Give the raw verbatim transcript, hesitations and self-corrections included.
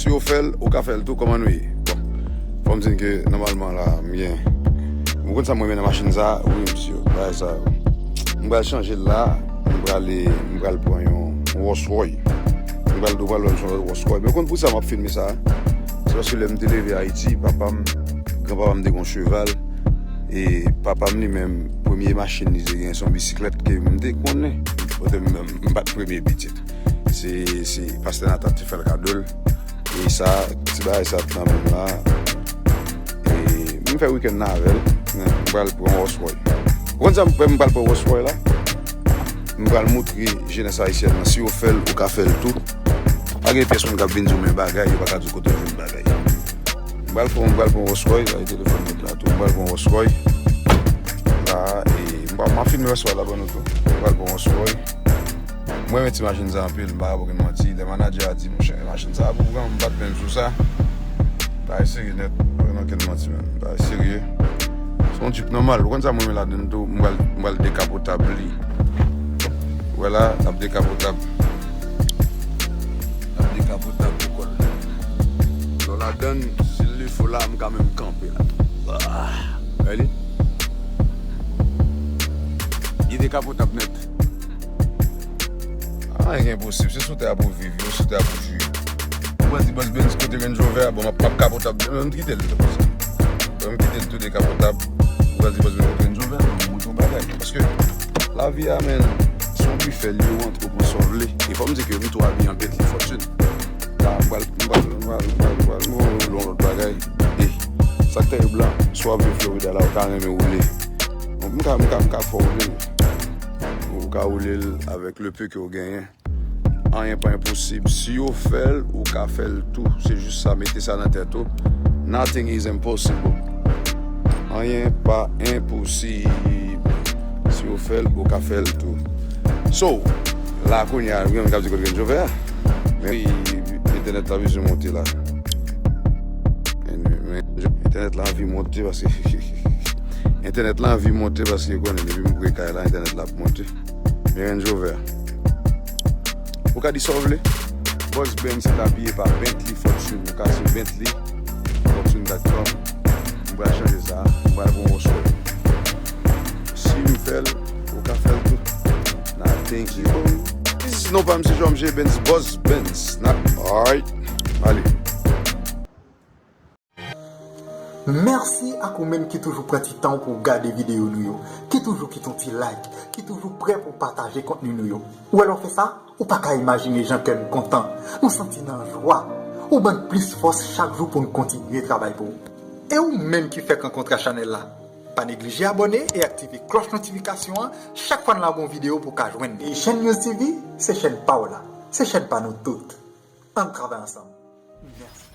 Si w fè l, ou ka fè l tou, kòman nou ye? Bon, fò m di n ke nòmalman la, m gen. Ou konn sa m renmen nan machin sa? Wi, mesye, bagay sa. M pral chanje l la, m pral, m pral pran yon Rolls Royce. M pral, ou pral wè m sou yon Rolls Royce. Men ou konn pou sa m ap filme sa? Se paske lè m te leve Ayiti, papa m, granpapa m te gen yon cheval. E papa m li menm, premye machin li te gen, se yon bisiklèt ke m te konnen. Kote m menm, m pa t premye pitit. Se, se pastè Nathan te fè l kado l. E sa, ti bagay sa t nan men m la. E m fè wikenn nan avè l. M pral pran Rolls Royce. Ou konn sa m pral pran Rolls Royce la? M pral montre jenès ayisyèn nan, si yo fè l, ou ka fè l tou. Pa gen pyès moun k ap vin di w men bagay, yo pa ka di w kote w jwenn bagay. M pral pran, m pral pran Rolls Royce, la, e telefòn mwen la tou. M pral pran Rolls Royce. La, e m pral, m ap filme Rolls Royce la ban nou tou. M pral pran Rolls Royce. Mwen renmen ti machin sa anpil, m pa ka ba w okenn manti. Lè manadjè a di, monchè, machin sa pou pran, m pa t menm sou sa. Bagay serye nèt, pa gen okenn manti menm. Bagay serye. Se yon Jeep nòmal. Ou konn sa mwen renmen ladan l tou, m pral, m pral dekapotab li. Wè la, l ap dekapotab. L ap dekapotab pou kò l. Lè w ladan l, si l lefo la, m ka menm kanpe la. Ah, wè li? Li dekapotab nèt. Anyen k enposib, se sou tè a pou viv, yo sou tè a pou jwi. Ou pral di Boss Benz kote Range Rover a, bon, m ap, m ap kapotab, m kite l tou konsa. Bon, m kite l tou dekapotab. Ou pral di Boss Benz kote Range Rover a, bon, m montre yon bagay. Paske lavi a, men, se yon bifè, li yo antre ou pran sa w vle. E fò m di ke m tou abiye an Bentley Fortune. La, m pral, m pral, m pral, m pral, m pral, m pral, m pral, yon lòt bagay. E sa k terib la, si w ap viv Florida la, ou ka renmen woule. Bon, m ka, m ka, m ka fè w woule l. Ou ka woule l avèk le peu ke w genyen. Anyen pa enposib. Si yo fè l, ou ka fè l tou. Se jis sa, mete sa nan tèt ou. Nothing is impossible. Anyen pa enposib. Si yo fè l, ou ka fè l tou. So, la kounye a, gen moun k ap di kote Range Rover a. Men, entènèt la bezwen monte la. Men, men, entènèt la anvi monte paske, entènèt la anvi monte paske konnen depi m pre kay la, entènèt la ap monte. Men Range Rover. Ou ka di sa w vle. Boss Benz se abiye pa Bentley Fortune. Ou ka sou Bentley Fortune dot com. M pral chanje sa. M pral pran yon Rolls Royce. Si m fè l, ou ka fè l tou. Nothing ki bon. Sinon pa m se J M G Benz, Boss Benz. Alright. Ale. Mèsi ak ou menm ki toujou pran ti tan w pou w gade videyo nou yo, ki toujou kite yon ti like, ki toujou prè pou w pataje kontni nou yo. Ou wè lè w fè sa, ou pa ka imajine jan kè m kontan. M santi nan jwa. Ou ban n plis fòs chak jou pou n kontinye travay pou ou. E ou menm ki fèk rankontre ak chanèl la, pa neglije abòne e aktive klòch notifikasyon an chak fwa n lage yon videyo pou w ka jwenn li. Chèn News T V, se chèn pa w la. Se chèn pa nou tout. Ann travay ansanm. Mèsi.